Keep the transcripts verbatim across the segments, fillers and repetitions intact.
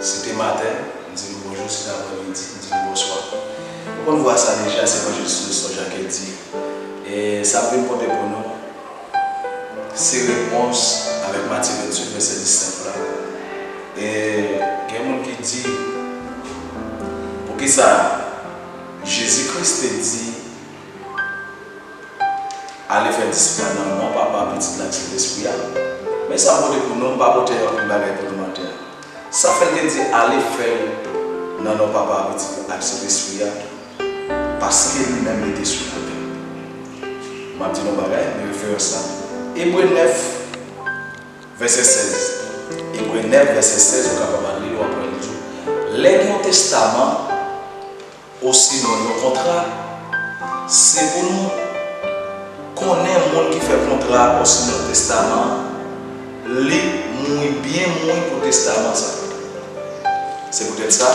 Si te maten, m di nou bonjou, si te aprèmidi, m di nou bonswa. Nou konn vwa sa deja, se Evanjil Silvestro Jacques di. E sa m vin pote pou nou, se repons avèk Matye venntuit, vèsè disnèf la. E gen moun ki di, poukisa Jezi Kris te di, ale fè disip la nan non Papa, Pitit la ak Sentespri a? Men sa m pote pou nou, m pa pote anpil bagay pou nou maten an. Sa fè l te di, ale fè l nan non Papa, Pitit la ak Sentespri a, paske li menm li te sou latè. M ap di nou bagay, men referans la. Ebre nèf, vèsè sèz. Ebre nèf, vèsè sèz, ou kapab al li l, w ap wè li di w, lè gen yon testaman, osinon yon kontra, se pou nou konnen moun ki fè kontra a osinon testaman an, li mouri, byen mouri pou testaman sa. Se poutèt sa,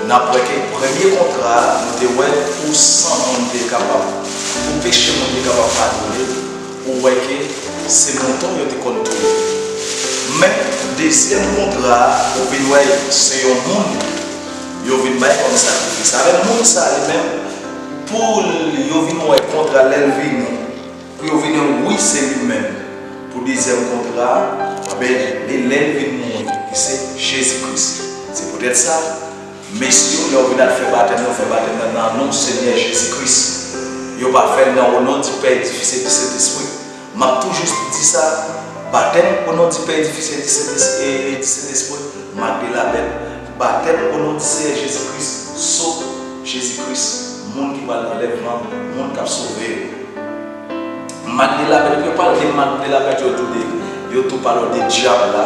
n ap wè ke premye kontra a, nou te wè pou san moun te kapab, pou peche moun te kapab padone, ou wè ke se mouton yo te konn touye. Men, dezyèm kontra a, ou vin wè se yon moun yo vin bay kòm sakrifis. Avèk moun sa li menm, pou l, yo vin wè kontra lè l vini, pou yo vin wè wi se li menm. Pou dezyèm kontra a, anben, e lè l vin mouri, ki se Jezi Kris. Se poutèt sa, mesye yo, lè yo vin al fè batèm, yo fè batèm nan, nan non Senyè Jezi Kris. Yo pa fè l nan o non di Pè, di Fis e di Sentespri. M ap toujou di sa, batèm o non di Pè, di Fis e di Sentespri, e, e di Sentespri, mak de labèt. Batèm o non di Senyè Jezi Kris, so Jezi Kris, moun ki pral nan anlèvman, moun k ap sove yo. Mak de labèt, yo pale de mak de labèt, yo tou de, yo tou pale de dyab la,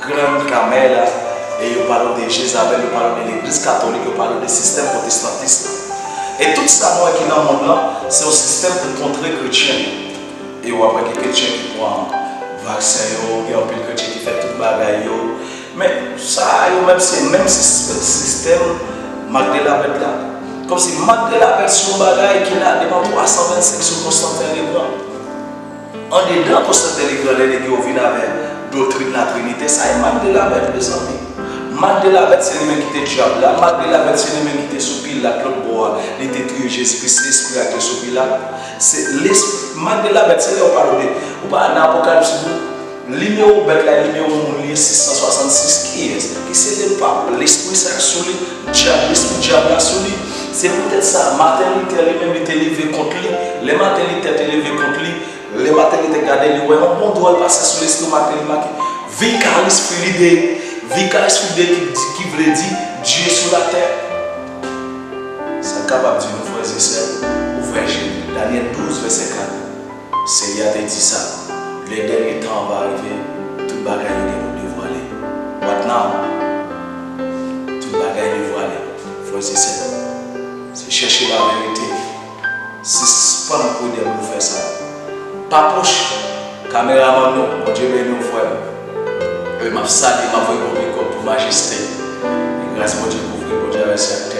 gran kamè la, e yo pale de Jezabèl, yo pale de legliz katolik, yo pale de sistèm pwotestantis la. E tout sa nou wè ki nan mond lan, se yon sistèm pou kontre kretyen. E w ap wè gen kretyen ki pran vaksen yo, gen anpil kretyen ki fè tout bagay yo. Men sa yo menm se menm sis-, sistèm mak de labèt la. Kòmsi mak de labèt se yon bagay ki la depi twa san vennsenk sou Konstantin Legrand. Andedan Konstantin Legrand, lè nèg yo vin avè doktrin Latrinite, sa e mak de labèt, mezanmi. Mak de labèt se li menm ki te dyab la, mak de labèt se li menm ki te sou Pilat lòt bò a, li te touye Jezi Kris, se lespri a ki te sou Pilat. Se lesp-, mak de labèt, se lè yo pale de, ou pa nan Apokalips pou nimewo bèt la, nimewo moun li ye sis san swasannsis, kiyès? Ki se lepap, lespri sa k sou li, dyab, lespri dyab la sou li. Se poutèt sa, Martin Luther li menm li te leve kont li. Lè Martin Luther te leve kont li, lè Martin Luther gade li wè yon bon dwòl pase sou lestoma li make Vicarius Filii Dei, Vicarius Filii Dei ki, ki vle di Dye sou latè. Sa kapab di nou, frè e sè, ouvè je nou. Danyèl douz, vèsè kat. Senyè a te di sa, lè dènye tan an va rive, tout bagay yo gen pou devwale. What now? Tout bagay devwale. Frè e sè, se chèche laverite. Sispann kouri dèyè moun fè sa. Pa pwoche. Kameramann nou, Bondye beni w, frè m. E m ap salye, m ap voye bon pik ap pou majeste. E gras Bondye kouvri, Bondye avè sè.